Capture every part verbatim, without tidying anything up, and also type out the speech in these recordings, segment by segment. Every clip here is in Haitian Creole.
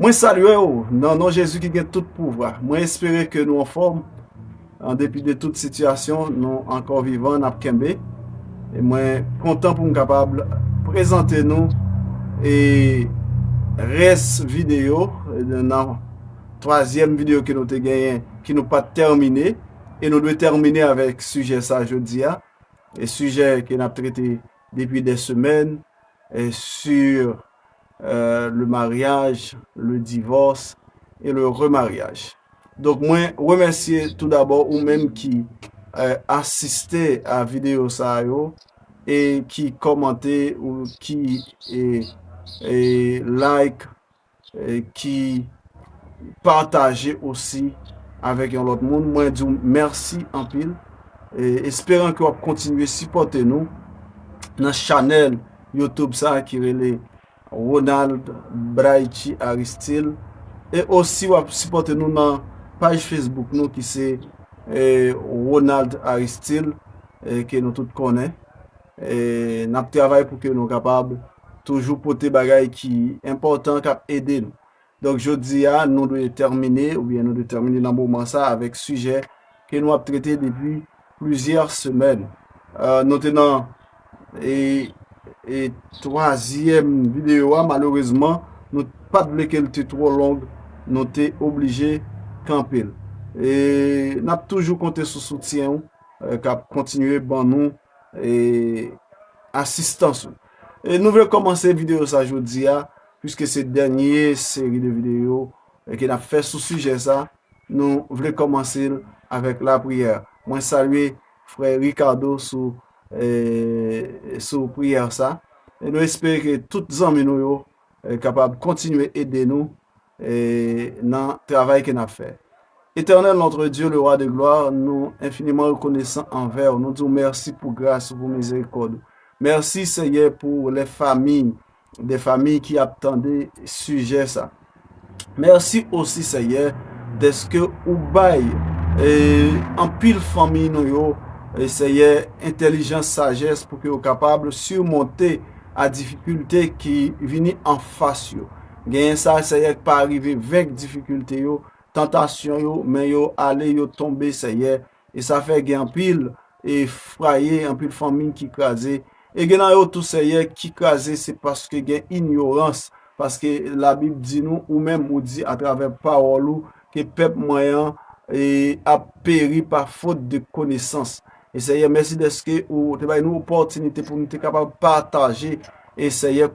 Mwen salye w nan non Jezi ki gen tout pouvwa. Mwen espere ke nou anfòm. An depi de tout sitiyasyon, nou ankò vivan, n ap kenbe. E mwen kontan pou m kapab prezante nou e rès videyo, e nan twazyèm videyo ke nou te genyen, ki nou pa t tèmine, e nou dwe tèmine avèk sijè sa jodi a. E sijè ke n ap trete depi de semèn, e sur euh, le mariage, le divorce et le remariage. Donk mwen remèsye tou dabò ou menm ki euh, asiste a videyo sa yo e ki kòmante ou ki e, e like, e ki pataje osi avèk yon lòt moun. Mwen di w mèsi anpil. E esperan ke w ap kontinye sipòte nou nan chanèl YouTube sa ki rele Ronald Braichi Aristil. E osi w ap sipòte nou nan paj Facebook nou ki se eh, Ronald Aristil, eh, ke nou tout konnen. Eh, n ap travay pou ke nou kapab toujou pote bagay ki enpòtan, k ap ede nou. Donk, jodi a, nou dwe tèmine, oubyen nou dwe tèmine nan moman sa avèk sijè ke nou ap trete depi plizyè semèn. Euh, nou te nan e, e twazyèm videyo a, malerezman, nou pa t vle ke l te twò long, nou te oblije kanpe l. E n ap toujou konte sou soutyen w, eh, k ap kontinye ban nou e, asistans ou. E nou vle kòmanse videyo sa jodi a, piske se dènye seri de videyo e, ke n ap fè sou sijè sa. Nou vle kòmanse l avèk lapriyè. Mwen salye frè Ricardo sou, e, sou priyè sa. E nou espere ke tout zanmi nou yo e, kapab kontinye ede nou e, nan travay ke n ap fè. Éternel notre Dieu, le roi de gloire, nou enfiniman rekonesan anvè w. Nou di w mèsi pou gras ou, pou mizerikòd ou. Mèsi, Seyè, pou les familles, des familles ki ap tande sijè sa. Mèsi osi, Seyè, dèske ou bay e, anpil fanmi nou yo, e, Seyè, entèlijans, sajès pou ke yo kapab simonte a difikilte ki vini anfas yo. Genyen sa, Seyè, ki pa rive venk difikilte yo, tantasyon yo, men yo ale, yo tonbe, Seyè. E sa fè gen anpil e fraye, anpil fanmi ki kraze. E gen nan yo tou, Seyè, ki kraze, se paske gen inyorans. Paske Labib di nou, ou menm ou di atravè pawòl ou, ke pèp mwen an e, ap peri pa fot de konesans. E Seyè, mèsi dèske ou te bay nou opòtinite pou nou te kapab pataje, e Seyè,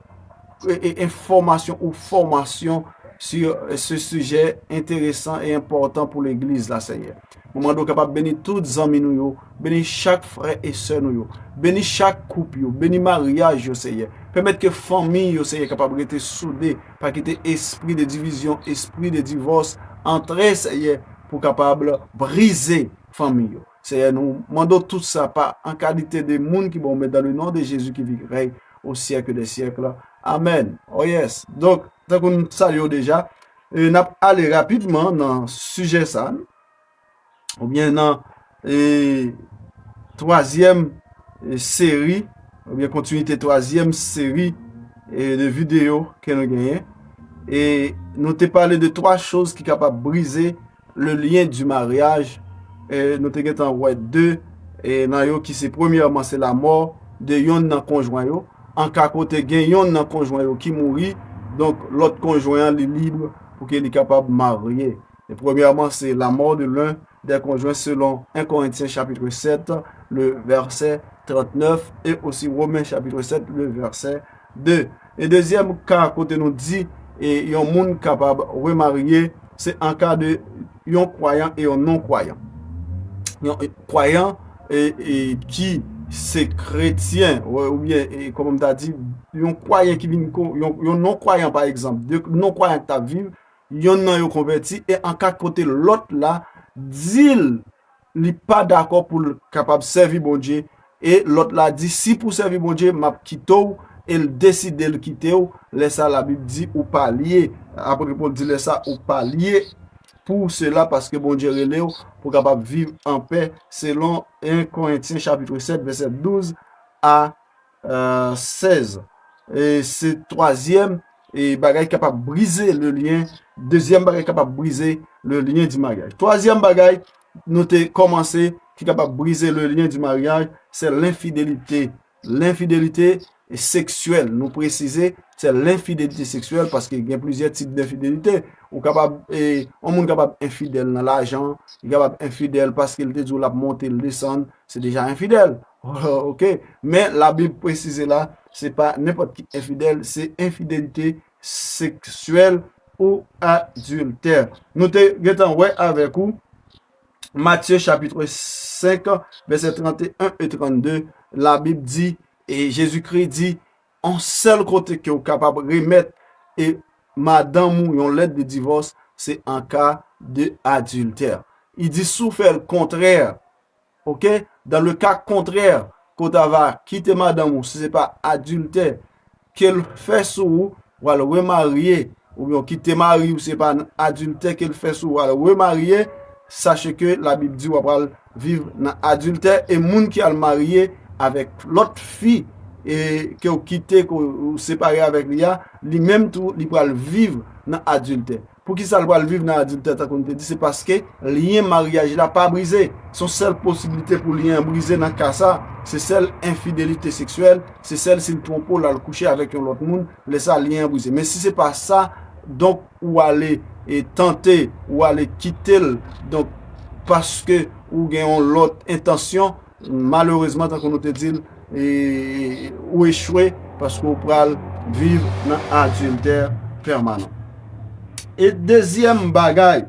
e, e, enfòmasyon ou fòmasyon sur ce sujet intéressant et important pour legliz la, Seyè. Mwen mande w kapab beni tout zanmi nou yo, beni chak frè e sè nou yo, beni chak koup yo, beni maryaj yo, Seyè. Pèmèt ke fanmi yo, Seyè, kapab rete soude, pa kite espri de divizyon, espri de divòs antre, Seyè, pou kapab brize fanmi yo. Seyè, nou mande w tout sa pa an kalite de moun ki ba w, men dans le nom de Jésus qui vit, qui règne au siècle des siècles. Amèn. Oh yes. Donk, tankou n salye w deja, e, n ap ale rapidman nan sijè sa, oubyen nan e, twazyèm e, seri, oubyen kontinite twazyèm seri e, de videyo ke nou genyen. E nou te pale de twa choz ki kapab brize le lien du mariage. E nou te gentan wè de e, nan yo ki se premyèman se lamò de yonn nan konjwen yo. An ka kote gen yonn nan konjwen yo ki mouri, donk lòt konjwen an li lib pou ke li kapab marye. E premyèman, se la mort de l'un des conjoints selon un Corinthiens chapitre sept, le verset trente-neuf, et aussi Romains chapitre sept, le verset deux. E dezyèm ka kote nou di e yon moun kapab remarye, se an ka de yon kwayan e yon non-kwayan. Yon kwayan e, e ki se kretyen, ou, oubyen, e, kòman m ta di, yon kwayan ki vin ko-, yon, yon non-kwayan, pa egzanp, de non-kwayan ki t ap viv, yonn nan yo konvèti, e an ka kote lòt la di l li pa dakò pou l kapab sèvi Bondye, e lòt la di, "Si pou sèvi Bondye, m ap kite w," e l deside l kite w, lè sa Labib di, "Ou pa lye." Apot Pòl di, "Lè sa, ou pa lye pou sela, paske Bondye rele w pou w kapab viv an pè," selon un Corinthiens chapitre sept, verset douze à euh, seize. E se twazyèm e bagay ki kapab brize le lyen. Dezyèm bagay ki kapab brize le lyen di maryaj. Twazyèm bagay nou te kòmanse ki kapab brize le lyen di maryaj, se lenfidelite. Lenfidelite seksyèl, nou presize, se lenfidelite seksyèl, paske gen plizyè tip denfidelite. Ou kapab, e, yon moun kapab enfidèl nan lajan, li kapab enfidèl paske l te di w l ap monte, l desann, se deja enfidèl. Oke? Men Labib presize la, se pa nenpòt ki enfidèl, se enfidelite seksyèl ou adiltè. Nou te gentan wè avèk ou, Matye chapit senk, vèsè trannteyen e trannde, Labib di, e Jezikri di, yon sèl kote ke w kapab remèt e madanm ou yon lèt de divòs, se an ka de adiltè. Li di, si w fè l kontrè, oke, dans le cas contraire, ke w ta va kite madanm ou, si se pa adiltè ke l fè sou ou, w al remarye, oubyen w kite mari w, se pa adiltè ke l fè sou ou, w al remarye, sache ke Labib di w ap al viv nan adiltè, e moun ki al marye avèk lòt fi, e ke w kite, ke w separe avèk li a, li menm tou, li pral viv nan adiltè. Poukisa l pral viv nan adiltè, tankou n te di, se paske lyen maryaj la pa brize. Se yon sèl posiblite pou lyen an brize nan ka sa, se sèl enfidelite seksyèl, se sèl si l twonpe w, l al kouche avèk yon lòt moun, lè sa lyen an brize. Men si se pa sa, donk, ou ale e tante, ou ale kite l, donk, paske ou gen yon lòt entansyon, malerezman, tankou nou te di l, e, ou echwe paske ou pral viv nan adiltè pèmanan. E dezyèm bagay,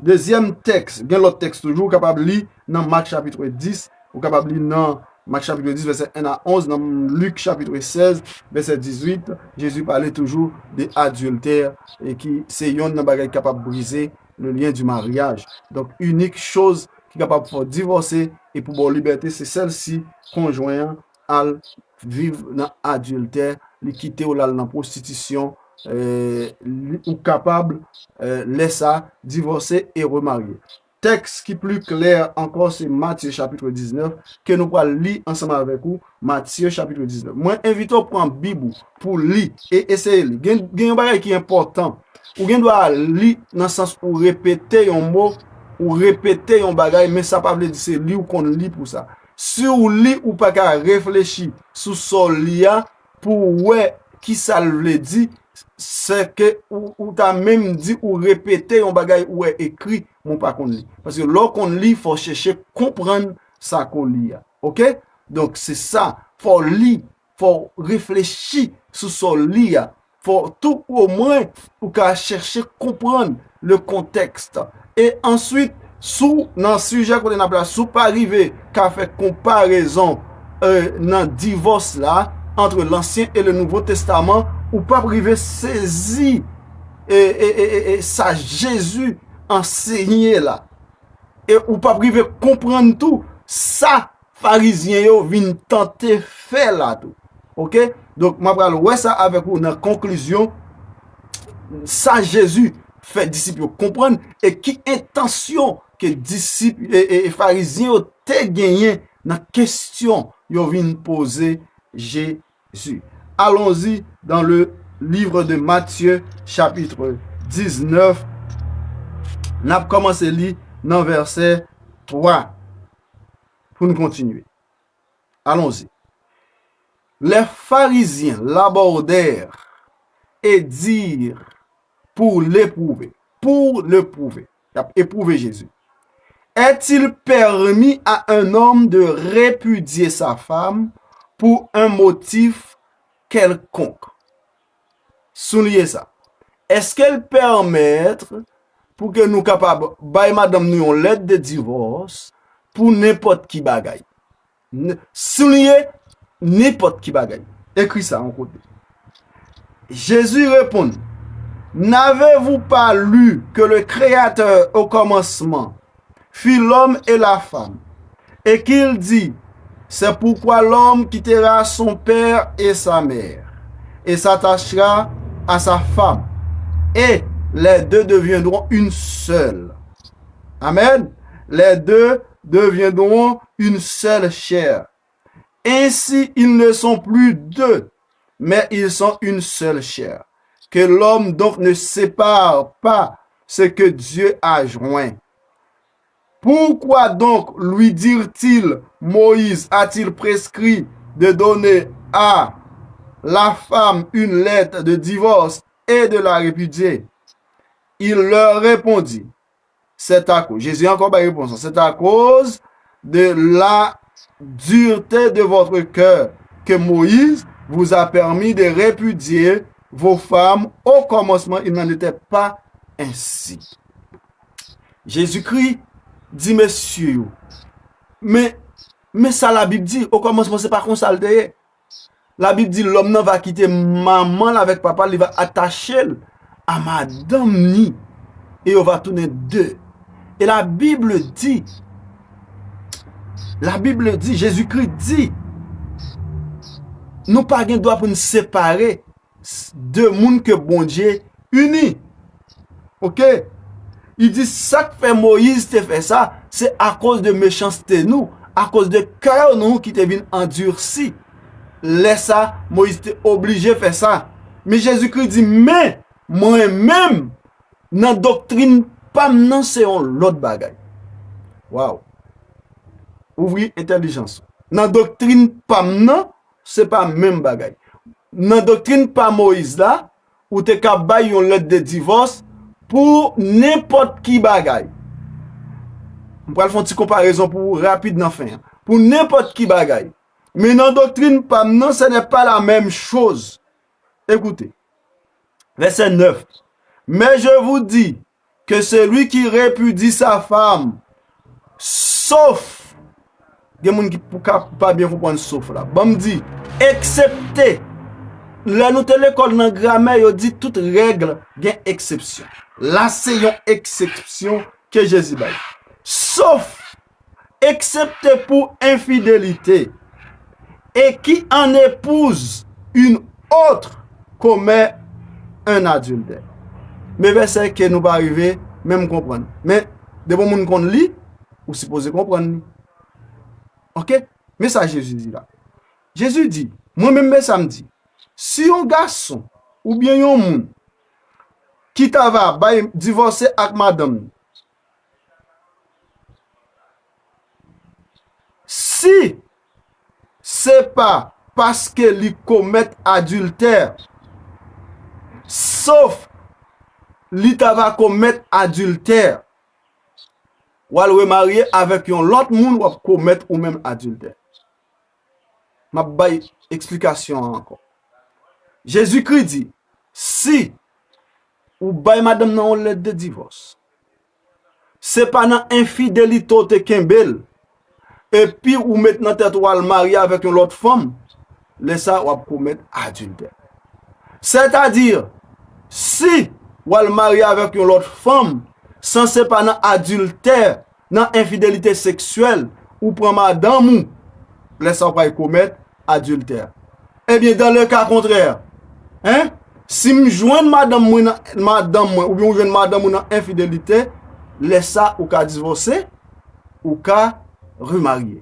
dezyèm tèks, gen lòt tèks toujou, ou kapab li nan Mak chapit dis, ou kapab li nan Mak chapit dis, vèsè en a onz, nan Lik chapit sèz, vèsè dizuit, Jezi pale toujou de adiltè, e ki se yonn nan bagay ki kapab brize le lien du mariage. Donk, inik choz ki kapab fè w divòse e pou ba w libète, se sèl si konjwen an al viv nan adiltè, li kite w l al nan pwostitisyon, e, li, ou kapab, e, lè sa, divòse e remarye. Tèks ki pli klè ankò, se Matye chapit diznèf, ke nou pral li ansanm avèk ou, Matye chapit diznèf. Mwen envite w pran Bib ou pou li e eseye li. Gen, gen yon bagay ki enpòtan. Ou gen dwa li nan sans ou repete yon mo, ou repete yon bagay, men sa pa vle di se li ou konn li pou sa. Si w li, ou pa ka reflechi sou sa w li a pou w wè ki sa l vle di, se ke ou, ou ta menm di ou repete yon bagay ou wè ekri, men w pa konn li. Paske lè w konn li, fò w chèche konprann sa ke w li a. Oke? Donk, se sa. Fò w li, fò w reflechi sou sa w li a. Fò tou omwen ou ka chèche konprann le contexte. E answit, si w nan sijè kote n ap la, si w pa rive ka fè konparezon, e, nan divòs la, entre l'Ancien et le Nouveau Testament, ou p ap rive sezi, e, e, e, e, e sa Jezi ansenye la. E ou p ap rive konprann tou sa Farizyen yo vin tante fè la tou. Oke? Donk, m ap pral wè sa avèk ou nan konklizyon, sa Jezi fè disip yo konprann e ki entansyon ke disip e, e, e Farizyen yo te genyen nan kesyon yo vin poze Jezi. Allons-y dans le livre de Matthieu, chapitre diznèf. N ap kòmanse li nan vèsè twa. Pou n kontinye. Allons-y. Les pharisiens l'abordèrent et dirent pour l'éprouver, pour l'éprouver. Y ap epwouve Jezi. Est-il permis à un homme de répudier sa femme pour un motif quelconque? Souliye sa. Èske l pèmèt pou ke nou kapab bay madanm nou yon lèt de divòs pou nenpòt ki bagay? N-, souliye nenpòt ki bagay. Ekri sa yon kote. Jésus répond, n'avez-vous pas lu que le Créateur au commencement fit l'homme et la femme, et qu'il dit, c'est pourquoi l'homme quittera son père et sa mère, et s'attachera à sa femme, et les deux deviendront une seule. Amen. Les deux deviendront une seule chair. Ainsi, ils ne sont plus deux, mais ils sont une seule chair. Que l'homme donc ne sépare pas ce que Dieu a joint. Pourquoi donc lui dirent-ils, Moïse a-t-il prescrit de donner à la femme une lettre de divorce et de la répudier? Il leur répondit, c'est à cause, Jésus encore bay réponse, c'est à cause de la dureté de votre cœur que Moïse vous a permis de répudier vos femmes. Au commencement, il n'en était pas ainsi. Jezikri di mesye yo, men, men sa Labib di, okòmansman se pa konsa l te ye. Labib di, lòm nan va kite manman l avèk papa l, li va atache l a madanm ni, e yo va tounen de. E Labib di, Labib di, Jezikri di, nou pa gen dwa pou n separe de moun ke Bondye ini. Oke? Li di sa k fè Moyiz te fè sa, se akoz de mechanste nou, akoz de kè nou ki te vin andisi. Lè sa, Moyiz te oblije fè sa. Men Jezikri di, men, mwen menm, nan doktrin pa m nan, se yon lòt bagay. Waw! Ouvri entèlijans ou. Nan doktrin pa m nan, se pa menm bagay. Nan doktrin pa Moyiz la, ou te ka bay yon lèt de divòs pou nenpòt ki bagay. M pral fè yon ti konparezon pou ou rapid nan fen an. Pou nenpòt ki bagay. Men nan doktrin pa m nan, ce n'est pas la même chose. Écoutez. Verset neuf. Mais je vous dis que celui qui répudie sa femme, sauf, gen moun ki pou ka pa byen konprann sauf la. Ban m di, eksepte, lè nou te lekòl nan gramè, yo di tout règle gen eksepsyon. La, se yon eksepsyon ke Jezi bay. Sauf, excepté pour infidélité, et qui en épouse une autre commet un adultère. Men vèsè ke nou pa rive menm konprann. Men, depi yon moun konn li, ou sipoze konprann li. Oke? Men sa Jezi di la. Jezi di, mwen menm men sa m di. Si yon gason oubyen yon moun ki ta va bay divòse ak madanm li, si se pa paske li komèt adiltè, sof li ta va komèt adiltè, w al remarye avèk yon lòt moun, w ap komèt ou menm adiltè. M ap bay eksplikasyon an ankò. Jezikri di, si ou bay madanm nan yon lèt de divòs, se pa nan enfidelite w te kenbe l, epi ou met nan tèt ou al marye avèk yon lòt fanm, lè sa a w ap komèt adiltè. Sètadi, si w al marye avèk yon lòt fanm, san se pa nan adiltè, nan enfidelite seksyèl, ou pran madanm ou, lè sa a w pral komèt adiltè. Ebyen, dans le cas contraire, hein, si m jwenn madanm mwen nan, madanm mwen, oubyen ou jwenn madanm ou nan enfidelite, lè sa ou ka divòse, ou ka remarye.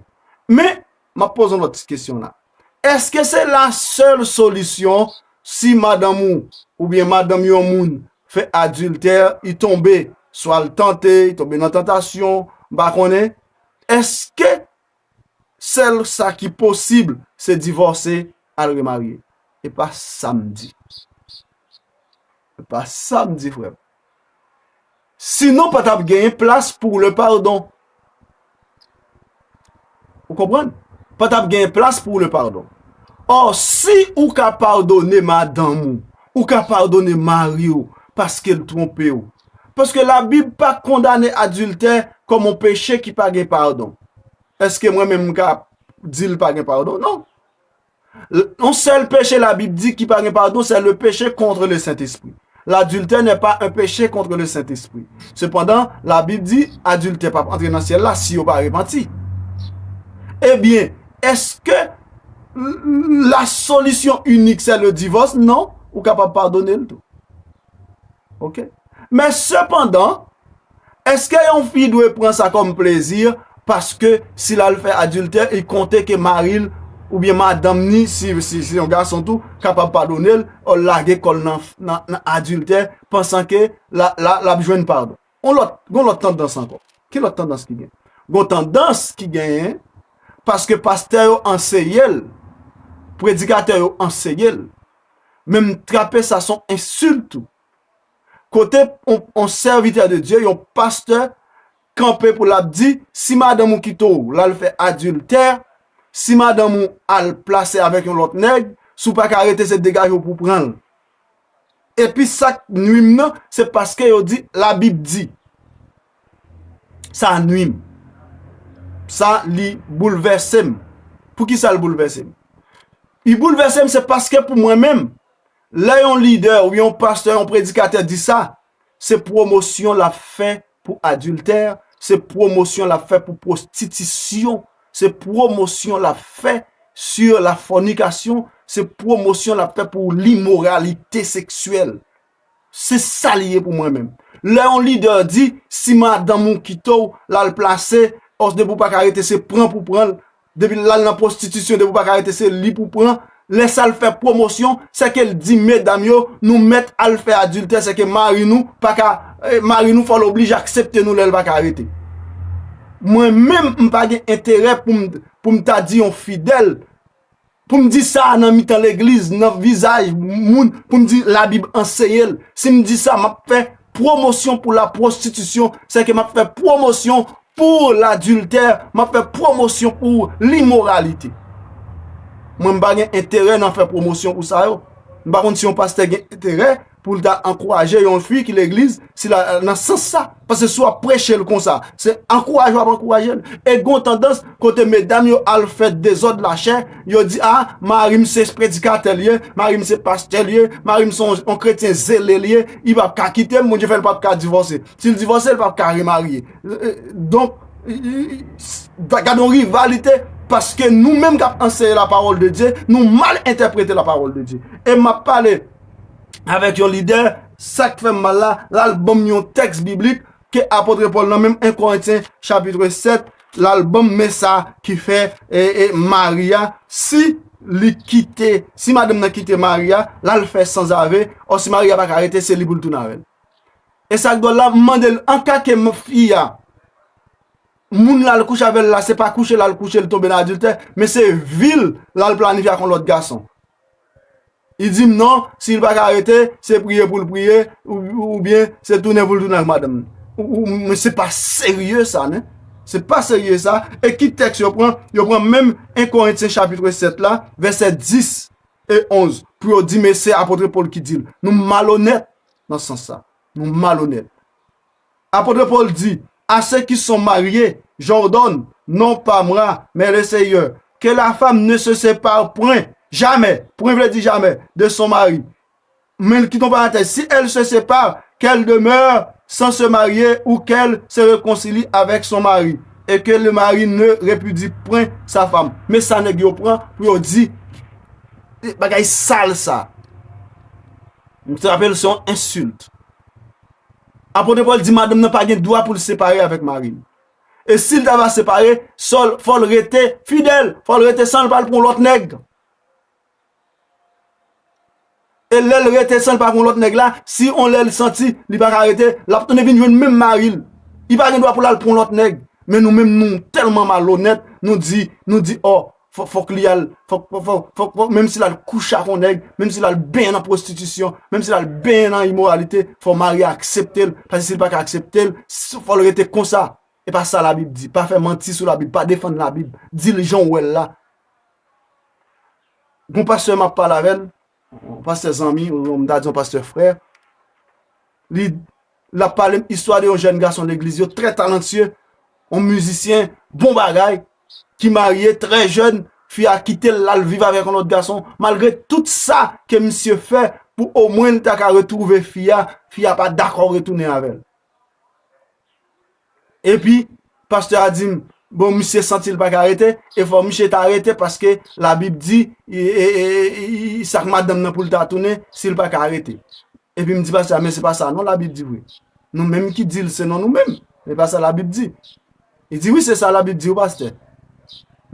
Men, m ap poze yon lòt kesyon la. Èske se la sèl solisyon si madanm ou, oubyen madanm yon moun fè adiltè, li tonbe, swa l tante, li tonbe nan tantasyon, m pa konnen, èske sèl sa ki posib, se divòse, al remarye. E pa sa m di. E pa sa m di, frè m. Sinon, pa t ap genyen plas pou le pardon. Ou konprann? Pa t ap genyen plas pou le pardon. Ò, si ou ka padone madanm ou, ou ka padone mari w, paske l twonpe w. Paske Labib pa kondane adiltè kòm yon peche ki pa gen padon. Èske mwen menm m ka di l pa gen padon? Non. L-, yon sèl peche Labib di ki pa gen padon, c'est le péché contre le Saint-Esprit. L'adultère n'est pas un péché contre le Saint-Esprit. Sepandan, Labib di, adiltè p ap antre nan syèl la si yo pa repanti. Ebyen, èske l-, la solution unique, c'est le divorce? Non, ou kapab padone l tou. Oke? Men sepandan, èske yon fi dwe pran sa kòm plezi paske si l al fè adiltè, li konte ke mari l oubyen madanm ni, si, si, si yon gason tou, kapab padone l, ò, l lage kò l nan, nan, nan adiltè, pansan ke la, la, l ap jwenn padon. Yon lòt, yon lòt tandans ankò. Ki lòt tandans ki gen? Gon tandans ki genyen, paske pastè yo anseye l, predikatè yo anseye l, men m trape sa se yon ensilt tou. Kote yon, yon sèvitè de Dye, yon pastè, kanpe pou l ap di, si madanm ou kite w, l al fè adiltè, si madanm ou al plase avèk yon lòt nèg, si w pa ka rete, se degaje w pou pran l. Epi sa k nwi m nan, se paske yo di, Labib di. Sa nwi m. Sa, li boulvèse m. Poukisa l boulvèse m? Li boulvèse m, se paske pou mwen menm, lè yon lidè oubyen yon pastè, yon predikatè di sa, se pwomosyon l ap fè pou adiltè, se pwomosyon l ap fè pou pwostitisyon, se pwomosyon l ap fè sur la fornication, se pwomosyon l ap fè pou limoralite seksyèl. Se sa li ye pou mwen menm. Lè yon lidè di, si madanm ou kite w, l al plase, ò, depi w pa ka rete, se pran pou pran l, depi l al nan pwostitisyon, depi w pa ka rete, se li pou pran. Lè sa l fè pwomosyon, se ke l di medam yo, nou mèt al fè adiltè, se ke mari nou pa ka, eh, mari nou fò l oblije aksepte nou lè l pa ka rete. Mwen menm, m pa gen enterè pou m, pou m ta di yon fidèl, pou m di sa nan mitan legliz, nan vizaj moun, pou m di Labib anseye l. Si m di sa, m ap fè pwomosyon pou la pwostitisyon, se ke m ap fè pwomosyon pou ladiltè, m ap fè pwomosyon pou limoralite. Mwen, m pa gen enterè nan fè pwomosyon pou sa yo. M pa konn si yon pastè gen enterè pou l ta ankouraje yon fi ki legliz, si la, nan sans sa. Paske si w ap preche l konsa, se ankouraje w ap ankouraje l. E gon tandans kote medam yo al fè dezòd lachè, yo di, a, mari m se predikatè l ye, mari m se pastè l ye, mari m se yon, yon kretyen zele l ye, li p ap ka kite m, Bondye fè l p ap ka divòse. Si l divòse, l p ap ka remarye. Eh, eh, donk, i, i, i, s-, ta gade yon rivalite, paske nou menm k ap anseye la parole de Dieu, nou mal entèprete la parole de Dieu. E m ap pale avèk yon lidè, sa k fè m mal la, l al ban m yon tèks biblik ke apot Pòl nan menm en Korentyen chapit sèt, l al ban m men sa ki fè, e, e, mari a, si li kite, si madanm nan kite mari a, l al fè sanzave, ò si mari a pa ka rete, se li pou l tounen avè l. E sa k dwòl la, m mande l, an ka ke m, fi a, moun l al kouche avè l la, se pa kouche l al kouche, l tonbe nan adiltè, men se vi l l al planifye ak yon lòt gason. Li di m non, si l pa ka rete, se priye pou l priye, ou, oubyen se tounen pou l tounen ak madanm li. Ou, ou, men se pa serye sa, nen. Se pa serye sa. E ki tèks yo pran? Yo pran menm en Korentyen chapit sèt la, vèsè dis e onz, pou yo di, men se apot Pòl ki di l. Nou malonèt nan sans sa. Nou malonèt. Apot Pòl di, à ceux qui sont mariés, j'ordonne, non pas moi, mais le Seigneur, que la femme ne se sépare point, jamais, point vle di jamè, de son mari. Men l kite yon parantèz, si elle se sépare, qu'elle demeure sans se marier ou qu'elle se réconcilie avec son mari, et que le mari ne répudie point sa femme. Men sa nèg yo pran pou yo di, bagay sal sa. M te rapele se yon ensilt. Apot Pòl di madanm nan pa gen dwa pou l separe avèk mari l. E si l ta va separe, sòl, fò l rete fidèl, fò l rete san l pa al pran lòt nèg. E lè l rete san l pa pran lòt nèg la, si on lè l santi li pa ka rete, l ap tounen vin jwenn menm mari l. Li pa gen dwa pou l al pran lòt nèg. Men nou menm nou tèlman malonèt, nou di, nou di, ò, fò, fòk li al, fòk, fòk, fòk, fòk, fòk, menm si l al kouche ak yon nèg, menm si l al benyen nan pwostitisyon, menm si l al benyen nan imoralite, fò mari a aksepte l, paske si l pa ka aksepte l, s-, fò l rete konsa. E pa sa Labib di. Pa fè manti sou Labib, pa defann Labib. Di l jan w wè l la. Gon pastè m ap pale avè l, yon pastè zanmi, ou m ta di yon pastè frè. Li, l ap pale m istwa de yon jèn gason legliz yo, trè talantye, yon mizisyen, bon bagay, ki marye trè jèn, fi a kite l, l al viv avèk yon lòt gason. Malgre tout sa ke misye fè pou omwen l ta ka retwouve fi a, fi a pa dakò retounen avè l. Epi, pastè a di m, bon, misye santi l pa ka rete, e fò misye ta rete paske Labib di, e, e, e, e, e, sa k madanm nan pou l ta tounen, si l pa ka rete. Epi m di pastè a, men se pa sa non Labib di vre. Nou menm ki di l se non nou menm. E pa sa Labib di. Li di, wi, se sa Labib di, wi, pastè.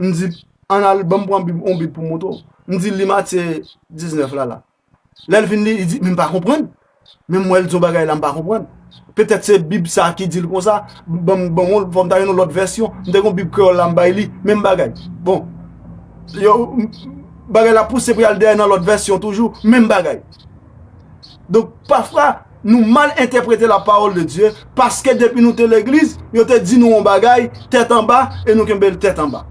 M di, Ann al, ban m pran Bib, yon Bib pou m montre w. M di l li Matye diznèf la, la. Lè l fin li, li di, men m pa konprann. Men m wè l di yon bagay la, m pa konprann. Petèt se Bib sa ki di l konsa. Ban m, ban m, fò m ta jwenn yon lòt vèsyon. M te gen yon Bib kreyòl la, m bay li. Menm bagay. Bon. Yo, m- bagay la pouse pou y al dèyè nan lòt vèsyon toujou. Menm bagay. Donk, pafwa, nou mal entèprete la parole de Dieu, paske depi nou te legliz, yo te di nou yon bagay, tèt anba, e nou kenbe l tèt anba.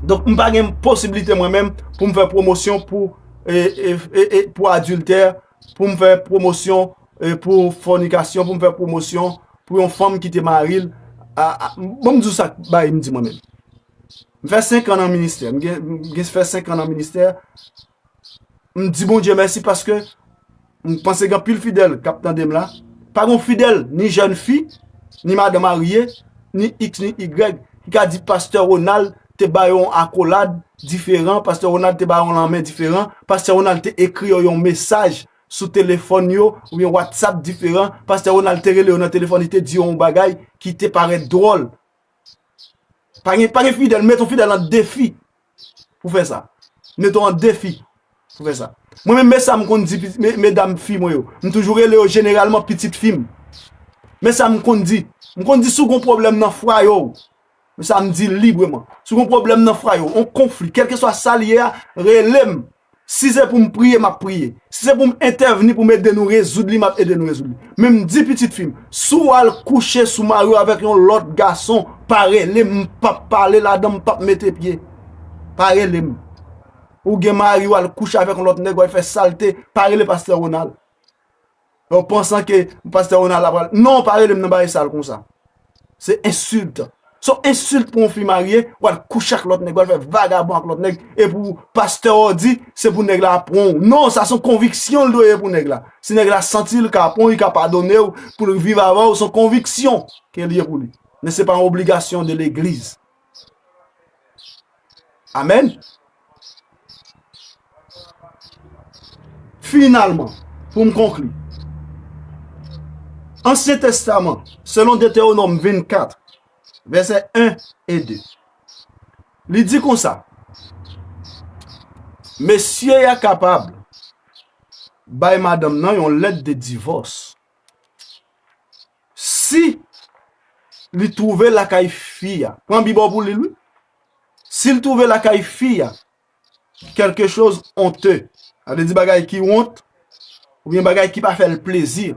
Donk, m pa gen posiblite mwen menm pou m fè pwomosyon pou, e, e, e, e, pou adiltè, pou m fè pwomosyon, e, pou fònikasyon, pou m fè pwomosyon pou yon fanm kite mari l. A, a, bon, m di w sa k bay m di mwen menm. M fè senk an nan ministè. M gen, m gen fè senk an nan ministè. M di Bondye mèsi paske m panse gen anpil fidèl k ap tande m la. Pa gen fidèl, ni jèn fi, ni madan marye, ni X, ni Y, ki ka di Pastè Ronald te ba yo yon akolad diferan, Pastè Ronald te ba yo yon lanmen diferan, Pastè Ronald te ekri yo yon mesaj sou telefòn yo oubyen WhatsApp diferan, Pastè Ronald te rele yo nan telefòn, li te di yo yon bagay ki te parèt dwòl. Pa gen, pa gen fidèl, m mete yon fidèl an defi pou fè sa. M mete w an defi pou fè sa. Mwen menm, men sa m konn di pi- me- medam fi mwen yo. M toujou rele yo jeneralman pitit fi m. Men sa m konn di. M konn di si w gen yon pwoblèm nan fwaye w, men sa m di libreman. Si w gen yon pwoblèm nan fwaye w, yon konfli, kèlkeswa sa l ye a, rele m. Si se pou m priye, m ap priye. Si se pou m entèvni pou m ede nou rezoud li, m ap ede nou rezoud li. Men m di pitit fi m, si w al kouche sou mari w avèk yon lòt gason, pa rele m, m p ap pale ladan, m p ap mete pye. Pa rele m. Ou gen mari w al kouche avèk yon lòt nèg, w al fè salte, pa rele pastè Ronald. Ou pansan ke pastè Ronald la pral. Non, pa rele m nan bagay sal konsa. Se ensilt. Se yon ensilt pou yon fi marye, w al kouche ak lòt nèg, w al fè vagabon ak lòt nèg, e pou pastè w di, se pou nèg la pran w. Non, sa se yon konviksyon l dwe ye pou nèg la. Si nèg la santi l ka pran w, li ka padone w, pou l viv avè w, se yon konviksyon ke l ye pou li. Men se pa yon obligasyon de legliz. Amèn. Finalman, pou m konkli, Ansyen Testaman, selon Detewonòm vennkat, vèsè en e de, li di konsa, mesye a kapab bay madanm nan yon lèt de divòs si li twouve lakay fi a. Pran Bib ou pou li l, wi. Si l twouve lakay fi a quelque chose honteux, sa vle di bagay ki wont, oubyen bagay ki pa fè l plezi,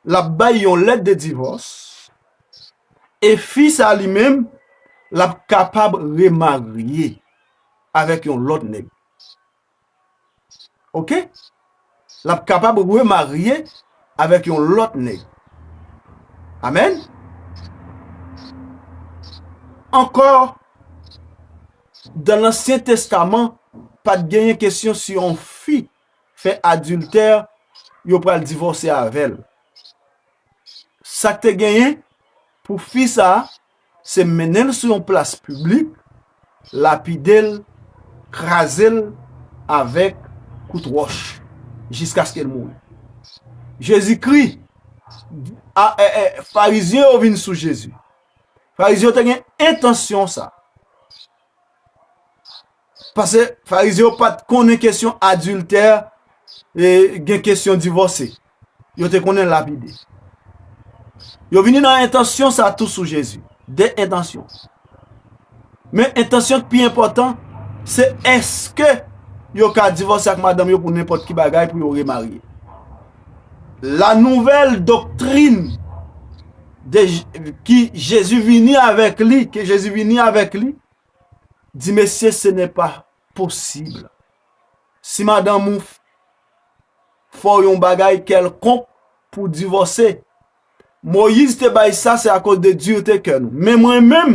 l ap bay yon lèt de divòs, e fi sa li menm, l ap kapab remarye avèk yon lòt nèg. Oke? L ap kapab remarye avèk yon lòt nèg. Amèn? Ankò, dan Lansyen Testaman, pa t genyen kesyon si yon fi fè adiltè, yo pral divòse avè l. Sa k te genyen pou fi sa a, se mennen l sou yon plas piblik, lapide l, kraze l avèk kout wòch, jiskaske l mouri. Jezikri, a, e, e, Farizyen yo vin sou Jezi. Farizyen yo te gen entansyon sa. Paske Farizyen yo pa t konnen kesyon adiltè, e gen kesyon divòse. Yo te konnen lapide. Yo vini nan entansyon sa tou sou Jezi. De entansyon. Men entansyon ki pi enpòtan, se èske yo ka divòse ak madanm yo pou nenpòt ki bagay pou yo remarye. La nouvelle doctrine de, ki Jezi vini avèk li, ke Jezi vini avèk li, di, mesye, ce n'est pas possible. Si madanm ou fè w yon bagay kèlkonk pou divòse, Moyiz te bay sa, se akoz de dirte kè nou. Men mwen menm,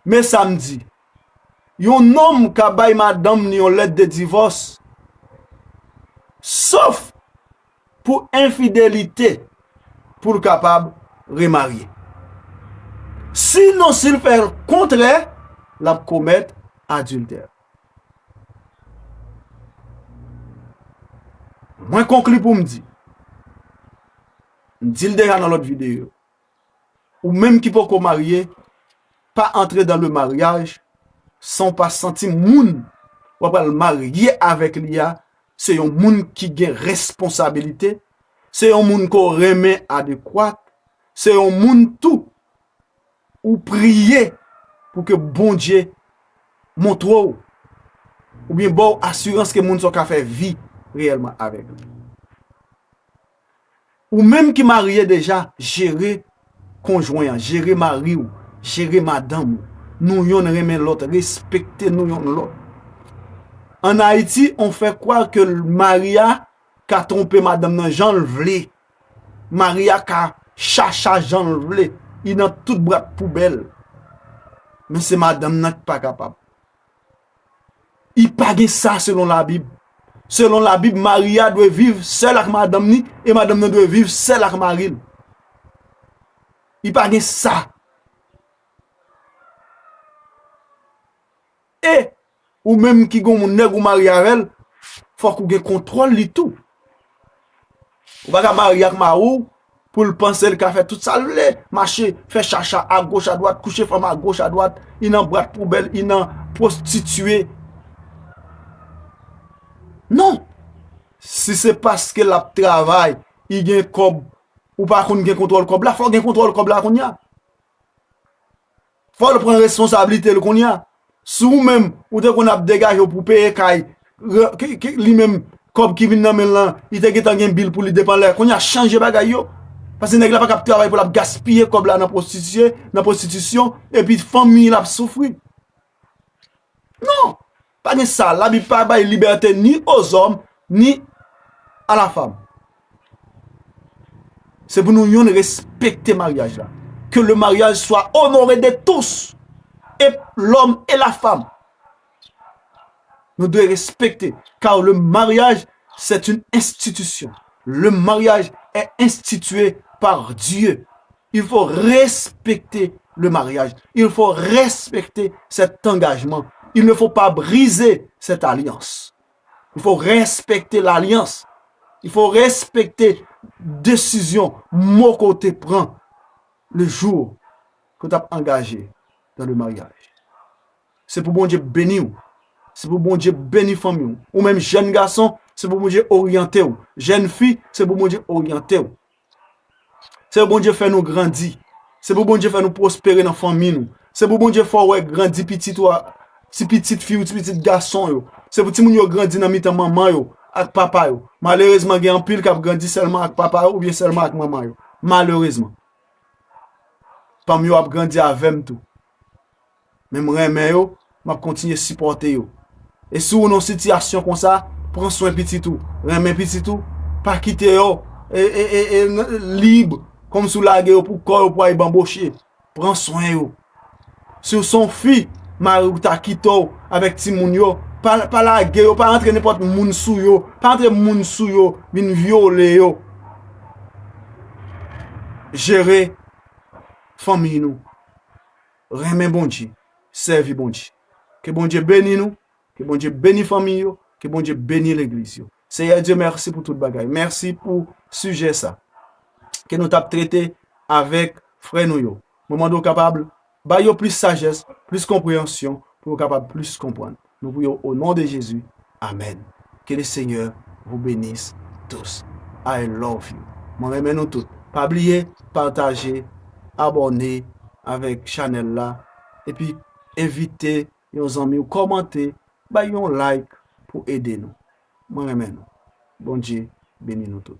men sa m di, yon nonm ka bay madanm ni yon lèt de divòs, sof pou enfidelite, pou l kapab remarye. Sinon, si l fè l kontrè, l ap komèt adiltè. Mwen konkli pou m di, m di l deja nan lòt videyo, ou menm ki poko marye, pa antre dans le mariage san w pa santi moun w ap pral marye avèk li a, se yon moun ki gen responsabilite, se yon moun ke w renmen adekwat, se yon moun tou ou priye pou ke Bondye montre w, oubyen ba w asirans ke moun sa w ka fè vi reyèlman avèk li. Ou menm ki marye deja, jere konjwen an, jere mari w, jere madanm ou. Nou yonn renmen lòt, respekte nou yonn lòt. Ann Ayiti, on fè kwè ke mari a ka twonpe madanm nan jan l vle. Mari a ka chacha jan l vle. Li nan tout bwat poubèl. Men se madanm nan ki pa kapab. Li pa gen sa selon Labib. Selon Labib, mari a dwe viv sèl ak madanm ni e madanm nan dwe viv sèl ak mari l. Li pa gen sa. E ou menm ki gen yon nèg ou marye avè l, fòk ou gen kontwòl li tou. Ou pa ka marye ak mari w pou l panse l ka fè tout sa l vle, mache fè chacha agoch adwat, kouche fanm agoch adwat, li nan bwat poubèl, li nan pwostitiye. Non! Si se paske l ap travay, li gen kòb, ou pa konn gen kontwòl kòb la, fò w gen kontwòl kòb la kounye a. Fò l pran responsablite l kounye a. Si ou menm, ou te konn ap degaje w pou peye kay, re- ke- ke- li menm, kòb ki vin nan men l lan, li te gentan gen bil pou li depann lè. Kounye a, chanje bagay yo. Paske nèg la pa ka ap travay pou l ap gaspiye kòb la nan pwostitiye, nan pwostitisyon, epi fanmi l ap soufri. Non! Pa gen sa. Labib pa bay libète ni aux hommes, ni à la femme. Se pou nou yonn respekte maryaj la. Que le mariage soit honoré de tous, et l'homme et la femme. Nou dwe respekte, car le mariage, c'est une institution. Le mariage est institué par Dieu. Il faut respecter le mariage. Il faut respecter cet engagement. Il ne faut pas briser cette alliance. Il faut respecter l'alliance. Il faut respecter desizyon, mo ke w te pran le jour ke w t ap angaje dans le mariage. Se pou Bondye beni w. Se pou Bondye beni fanmi w. Ou menm jèn gason, se pou Bondye oryante w. Jèn fi, se pou Bondye oryante w. Se pou Bondye fè nou grandi. Se pou Bondye fè nou pwospere nan fanmi nou. Se pou Bondye fè w wè grandi pitit ou a, ti pitit fi ou, ti pitit gason yo. Se pou timoun yo grandi nan mitan manman yo ak papa yo. Malerezman, gen anpil k ap grandi sèlman ak papa yo oubyen sèlman ak manman yo. Malerezman. Pa m yo ap grandi avè m tou. Men m renmen yo, m ap kontinye sipòte yo. E si w nan sitiyasyon konsa, pran swen pitit ou, renmen pitit ou, pa kite yo e, e, e, e, n- lib, kòmsi w lage yo pou kò yo pou al banboche. Pran swen yo. Si w se yon fi, mari w ta kite w avèk timoun yo, pa, pa lage yo, pa antre nenpòt moun sou yo, pa antre moun sou yo, vin vyole yo. Jere fanmi nou. Renmen Bondye, sèvi Bondye. Ke Bondye beni nou, ke Bondye beni fanmi yo, ke Bondye beni legliz yo. Seyè Dye, mèsi pou tout bagay. Mèsi pou sijè sa. Ke nou t ap trete avèk frè nou yo. Mwen mande w kapab bay yo plis sajès, plis konpreyansyon, pou yo kapab plis konprann. Nou priye o non de Jezi. Amèn. Que le Seigneur vous bénisse tous. I love you. Mwen renmen nou tout. Pa bliye pataje, abòne avèk chanèl la, epi envite yon zanmi w, kòmante, bay yon like pou ede nou. Mwen renmen nou. Bondye beni nou tout.